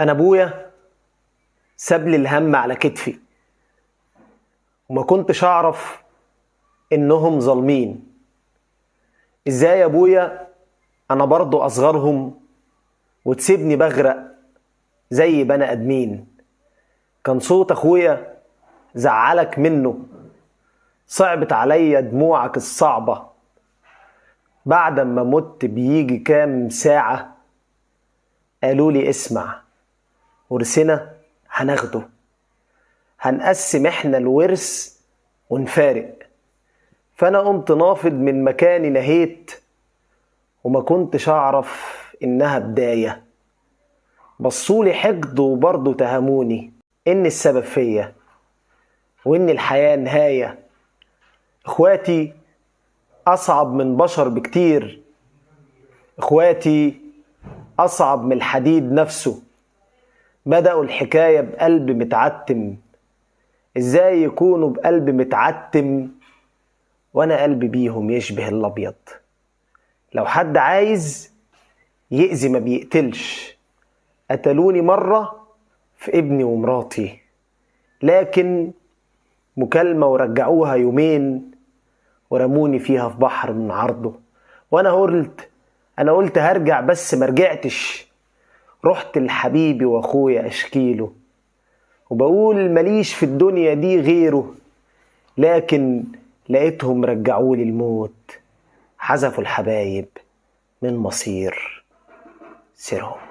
انا ابويا ساب لي الهم على كتفي، وما كنتش اعرف انهم ظالمين. ازاي يا ابويا انا برضو اصغرهم وتسيبني بغرق زي بني ادمين؟ كان صوت اخويا زعلك منه، صعبت عليا دموعك الصعبة. بعد ما مت بيجي كام ساعة قالوا لي اسمع، ورثنا هناخده، هنقسم احنا الورث ونفارق. فانا قمت نافض من مكاني، نهيت وما كنتش اعرف انها بداية. بصولي حقد وبرضه تهموني ان السبب فيا وان الحياة نهاية. اخواتي اصعب من بشر بكتير، اخواتي اصعب من الحديد نفسه. بدأوا الحكاية بقلب متعتم، ازاي يكونوا بقلب متعتم وانا قلبي بيهم يشبه الابيض؟ لو حد عايز يأذي ما بيقتلش. قتلوني مرة في ابني ومراتي، لكن مكالمة ورجعوها يومين ورموني فيها في بحر من عرضه. وانا قلت هرجع، بس ما رجعتش. رحت لحبيبي واخويا اشكيله وبقول ماليش في الدنيا دي غيره، لكن لقيتهم رجعولي الموت، حذفوا الحبايب من مصير سيرهم.